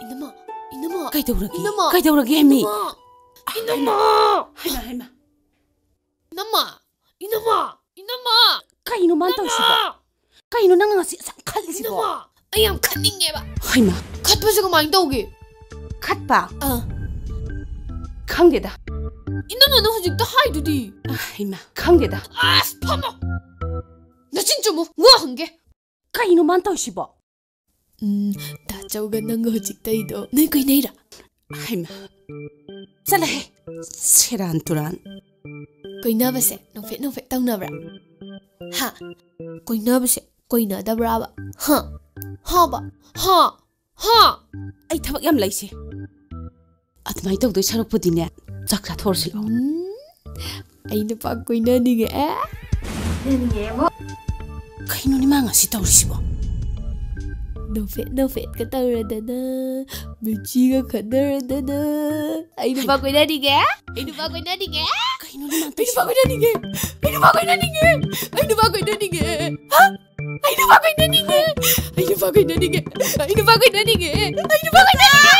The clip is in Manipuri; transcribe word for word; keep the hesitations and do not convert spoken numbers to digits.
ꯏꯅꯝꯃ, ꯏꯅꯝꯃ, ꯀꯩꯗꯧꯔꯒꯦ? ꯏꯅꯝꯃ, ꯀꯩꯗꯧꯔꯒꯦ ꯍꯥꯏꯃꯤ? ꯏꯅꯝꯃ, ꯏꯅꯝꯃ, ꯍꯩꯃ, ꯍꯩꯃ. ꯏꯅꯝꯃ, ꯏꯅꯝꯃ, ꯏꯅꯝꯃ, ꯀꯩꯅꯣ ꯃꯥꯅ ꯇꯧꯔꯤꯁꯤꯕꯣ? ꯏꯅꯝꯃ, ꯀꯩꯅꯣ ꯅꯪꯅ ꯉꯁꯤ ꯑꯁꯨꯛ ꯈꯠꯂꯤꯁꯤꯕꯣ? ꯏꯅꯝꯃ, ꯑꯩ ꯌꯥꯝ ꯈꯠꯅꯤꯡꯉꯦꯕ꯫ ꯍꯩꯃ, ꯈꯠꯄꯁꯦ ꯀꯃꯥꯏꯅ ꯇꯧꯒꯦ? ꯈꯠꯄ? ꯑꯥ, ꯈꯪꯗꯦꯗ. ꯏꯅꯝꯃ, ꯅꯪ ꯍꯧꯖꯤꯛꯇ ꯍꯥꯏꯗꯨꯗꯤ꯫ ꯍꯩꯃ, ꯈꯪꯗꯦꯗ. ꯑꯁ, ꯐꯝꯃꯣ꯫ ꯅꯆꯤꯟ ꯆꯨꯝꯃꯨ, ꯋꯥ ꯍꯪꯒꯦ꯫ ꯀꯩꯅꯣ ꯃꯥꯅ ꯇꯧꯔꯤꯁꯤꯕꯣ? ꯎꯝ, ꯇꯥꯆꯧꯒ ꯅꯪꯒ ꯍꯧꯖꯤꯛ ꯇꯧꯔꯤꯗꯣ ꯅꯣꯏ ꯀꯣꯏꯅꯩꯔꯥ? ꯍꯩꯃ, ꯆꯠꯂꯍꯦ, ꯁꯦꯔꯥꯟ ꯇꯨꯔꯥꯟ. ꯀꯣꯏꯅꯕꯁꯦ ꯅꯣꯛꯐꯦꯠ ꯅꯣꯛꯐꯦꯠ ꯇꯧꯅꯕ꯭ꯔꯥ? ꯍꯥ? ꯀꯣꯏꯅꯕꯁꯦ ꯀꯣꯏꯅꯗꯕ꯭ꯔꯥꯕ? ꯍꯥ? ꯍꯥꯕ? ꯍꯥ? ꯍꯥ? ꯑꯩ ꯊꯕꯛ ꯌꯥꯝ ꯂꯩꯁꯦ. ꯑꯗꯨꯃꯥꯏꯅ ꯇꯧꯗꯣꯏ ꯁꯔꯨꯛꯄꯨꯗꯤꯅꯦ, ꯆꯥꯛ ꯆꯥꯊꯣꯛꯑꯁꯤ ꯂꯥꯛꯑꯣ. ꯎꯝ, ꯑꯩ ꯅꯨꯄꯥ ꯀꯣꯏꯅꯅꯤꯡꯉꯦ꯫ ꯀꯩꯅꯣꯅꯦ ꯃꯥ ꯉꯁꯤ ꯇꯧꯔꯤꯁꯤꯕꯣ? ꯅꯣꯛꯐꯦꯠ ꯅꯣꯛꯐꯦꯠꯀ ꯇꯧꯔꯗꯅ, ꯃꯤꯆꯤꯒ ꯈꯠꯅꯔꯗꯅ꯫ ꯑꯩ ꯅꯨꯄꯥ ꯀꯣꯏꯅꯅꯤꯡꯉꯦ꯫ ꯑꯩ ꯅꯨꯄꯥ ꯀꯣꯏꯅꯅꯤꯡꯉꯦ꯫ ꯀꯩꯅꯣꯅꯦ ꯃꯥ ꯑꯩ ꯅꯨꯄꯥ ꯇꯧꯔꯤꯁꯤꯕꯣ? ꯀꯣꯏꯅꯅꯤꯡꯉꯦ꯫ ꯑꯩ ꯅꯨꯄꯥ ꯀꯣꯏꯅꯅꯤꯡꯉꯦ꯫ ꯑꯩ ꯅꯨꯄꯥ ꯀꯣꯏꯅꯅꯤꯡꯉꯦ꯫ ꯍꯥ? ꯑꯩ ꯅꯨꯄꯥ ꯀꯣꯏꯅꯅꯤꯡꯉꯦ꯫ ꯑꯩ ꯅꯨꯄꯥ ꯀꯣꯏꯅꯅꯤꯡꯉꯦ꯫ ꯑꯩ ꯅꯨꯄꯥ ꯀꯣꯏꯅꯅꯤꯡꯉꯦ꯫ ꯑꯩ ꯅꯨꯄꯥ ꯀꯣꯏꯅꯅꯤꯡꯉꯦ꯫